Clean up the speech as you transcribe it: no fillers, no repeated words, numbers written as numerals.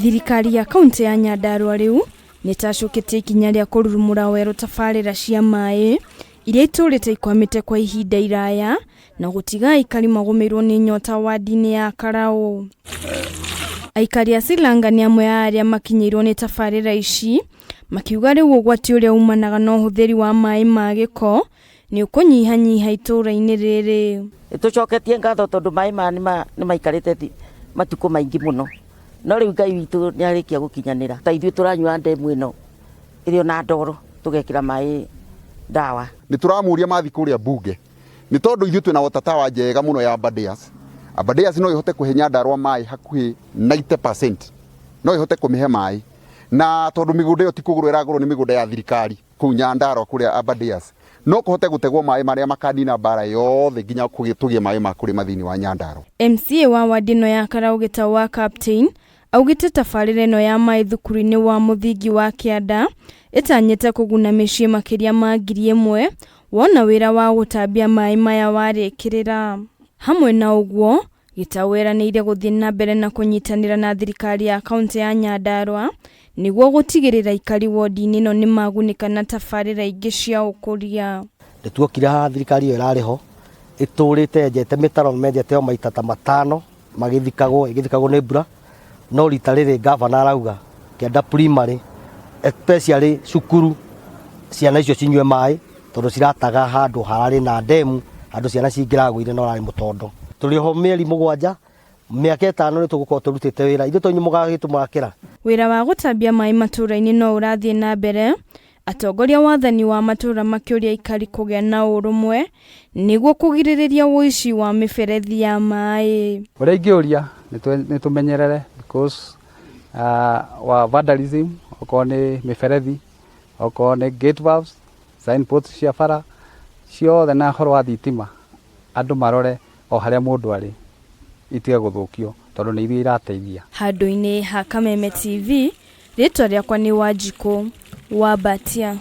Thirikari ya kaunti ya Nyandarua rĩu nĩtacũkĩtie ikinya rĩa kũrurumũra werũ tabarĩra cia maĩ iria itũrĩte ikwamĩte kwa ihinda iraya na gũtiga aikari magũmĩirwo nĩ nyota wadi-inĩ ya Karaũ. Aikari a Silanga nĩ amwe a arĩa makinyĩirwo nĩ tabarĩra ici makiuga rĩu ũgwati ũrĩa umanaga na ũhũthĩri wa maĩ ma gĩko nĩ ũkũnyihanyiha itũũra-inĩ rĩrĩ. Nĩtũcoketie ngatho tondũ maĩ maya nĩ maikarĩte matukũ maingĩ mũno, no rĩu Ngai witũ nĩ arĩkia gũkinyanĩra. Ta ithuĩ tũranyua ndemu ĩno ĩrĩ ona ndoro tũgekĩra maĩ ndawa. Nĩ tũramũria mathiĩ kũrĩa mbunge nĩ tondũ ithuĩ twĩna water tower njega mũno ya Aberdares. Aberdares no ĩhote kũhe Nyandarua maĩ hakuhĩ 90%, no ĩhote kũmĩhe maĩ, na tondũ mĩgũnda ĩyo ti kũgũrwo ĩragũrwo nĩ mĩgũnda ya thirikari kũu Nyandarua kũrĩa Aberdares, no kũhote gũtegwo maĩ marĩa makanina mbara yothe nginya tũgĩe maĩ ma kũrĩma thĩinĩ wa Nyandarua. MCA wa wadi ĩno ya Karau Gĩtaũ wa Captain augĩte tabarĩra ĩno ya maĩ thukuru-inĩ wa mũthingi wa Kĩanda ĩtanyĩte kũguna mĩciĩ makĩria ma 1000 wona wĩra wa gũtambia maĩ maya warĩkĩrĩra. Hamwe na ũguo, Gĩtaũ eranĩire gũthiĩ na mbere na kũnyitanĩra na thirikari ya kaunti ya Nyandarua nĩguo gũtigĩrĩra aikari wodi-inĩ ĩno nĩ magunĩka na tabarĩra ingĩ cia ũkũria. Nĩ tuokire haha thirikari ĩyo ĩrarĩ ho ĩtũrĩte yenjete mĩtaro menjete o maita ta matano magĩthikagwo ĩgĩthikagwo nĩ mbura no rita rĩrĩ ngavana arauga Kĩanda Primary especially cukuru ciana icio cinyue maĩ tondũ cirataga handũ hararĩ na ndemu handũ ciana cingĩragũire no hararĩ mũtondo. Tũrĩ oho mĩeri mũgwanja mĩaka ĩtano nĩ tũgũkorwo tũrutĩte wĩra ithuĩ to inyuĩ mũgagĩtũmakĩra. Wĩra wa gũtambia maĩ matũũra-inĩ no ũrathiĩ na mbere, atongoria wathani wa matũũra makĩũria aikari kũgĩa na ũrũmwe nĩguo kũgirĩrĩria ũici wa mĩberethi ya maĩ. Ũrĩa ingĩũria nĩ tũmenyerere because wa vandalism okorwo nĩ mĩberethi, okorwo nĩ gate valves, sign posts cia bara ciothe na ũhoro wa thitima andũ marore o harĩa mũndũ arĩ itige gũthũkio tondũ nĩ ithuĩ irateithia. Handũ-inĩ ha Kameme TV, rĩtwa rĩakwa nĩ Wanjikũ wa Mbatia.